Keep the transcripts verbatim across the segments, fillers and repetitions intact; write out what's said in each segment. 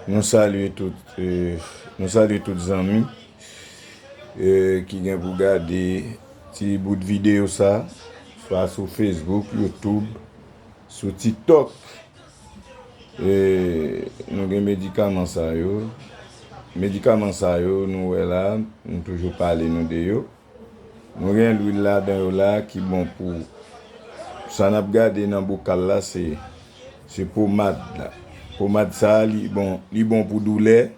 Nou salye tout, eh, nou salye tout zanmi, eh, ki gen pou gade ti bout videyo sa, swa sou Facebook, YouTube, sou TikTok. Eh, nou gen medikaman sa yo. Medikaman sa yo, nou wè la, nou toujou pale nou de yo. Nou gen lwil ladan yo la ki bon pou sa n ap gade nan bokal la, se, se pomad la. Pomad sa, li bon, li bon pou doulè,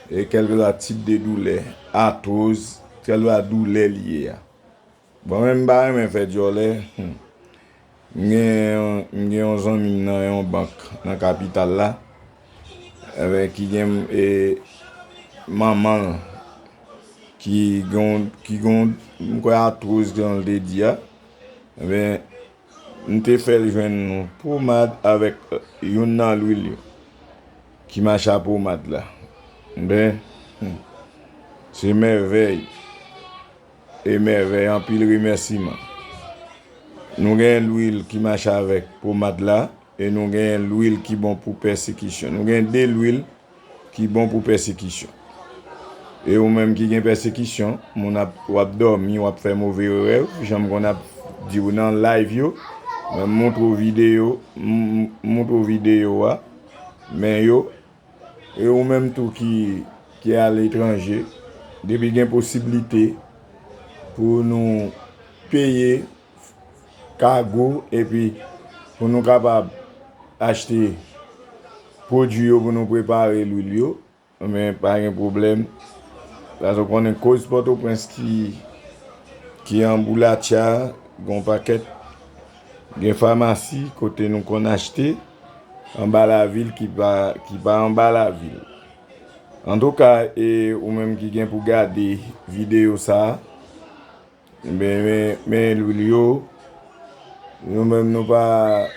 e kèlkeswa tip de doulè, atwoz, kèlkeswa doulè li ye a. Bon, men m pa renmen fè dyòlè. Hmm. M gen, m gen yon zanmi m nan yon bank nan kapital la, enben, ki gen, e, manman l ki gon, ki gon, m kwè atwoz jan l te di a. Enben, m te fè l jwenn yon pomad avèk, e, youn nan lwil yo ki mache a pomad la. Enben, hmm, se mèvèy. E mèvèy, anpil remèsiman. Nou gen lwil ki mache avèk pomad la, e nou gen lwil ki bon pou pèsekisyon. Nou gen de lwil ki bon pou pèsekisyon. E ou menm ki gen pèsekisyon, moun ap, w ap dòmi, w ap fè move rèv, jan m konn ap di w nan live yo, mwen m montre w videyo, m, m montre w videyo a, men yo, e ou menm tou ki, ki aletranje, depi gen posiblite pou nou peye kago, epi pou nou kapab achte pwodui yo pou nou prepare lwil yo, men pa gen pwoblèm. Paske w konnen koz Pòtoprens ki, ki anboulatya, gon pakèt, gen famasi kote nou konn achte anba lavil ki pa, ki pa anba lavil. Antouka, e ou menm ki gen pou gade videyo sa a, men, men, men lwil yo, nou menm nou pa,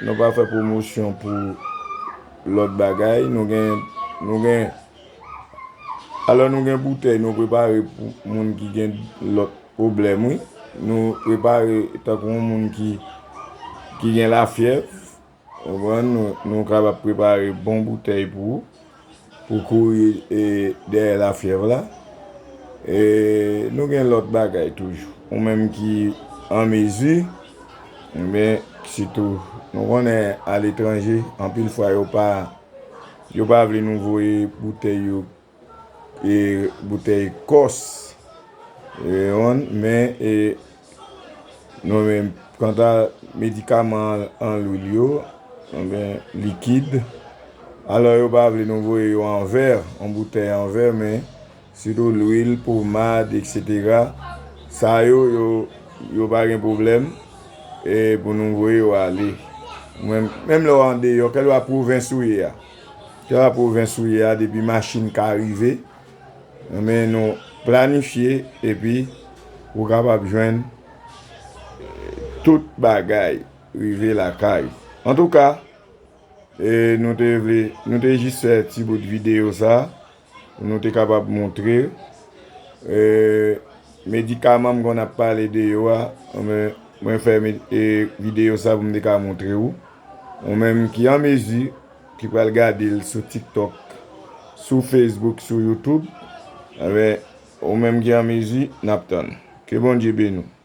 nou pa fè pwomosyon pou lòt bagay. Nou gen, nou gen, alò nou gen boutèy nou prepare pou moun ki gen lòt pwoblèm, wi. Nou prepare tankou yon moun ki, ki gen lafyèv. Konprann? Nou, nou kapab prepare bon boutèy pou ou, pou kouri, e, dèyè lafyèv la. E nou gen lòt bagay toujou. Ou menm ki an mezi, men sitou, nou konnen aletranje, anpil fwa yo pa, yo pa vle nou voye boutèy yo, e, boutèy kòs, e, men, e, nou menm, kanta medikaman an lwil yo, enben, likid, alò yo pa vle nou voye yo an vè, an boutèy an vè, men sitou lwil, pomad, etsetera. Sa yo, yo, yo pa gen pwoblèm, e, pou nou voye yo ale. Menm, menm lè w andeyò, kèlkeswa pwovens ou ye a, kèlkeswa pwovens ou ye a, depi machin ka rive, men nou planifye, epi ou kapab jwenn tout bagay rive lakay. Antouka, e, nou te vle, nou te jis fè ti bout videyo sa, pou nou te kapab montre, e, medikaman m konn ap pale de yo a, men mwen fè me-, e, videyo sa pou m te ka montre ou. Ou menm ki an mezi, ki pral gade l sou TikTok, sou Facebook, sou YouTube, enben, ou menm ki an mezi, n ap tann. Ke Bondye beni w.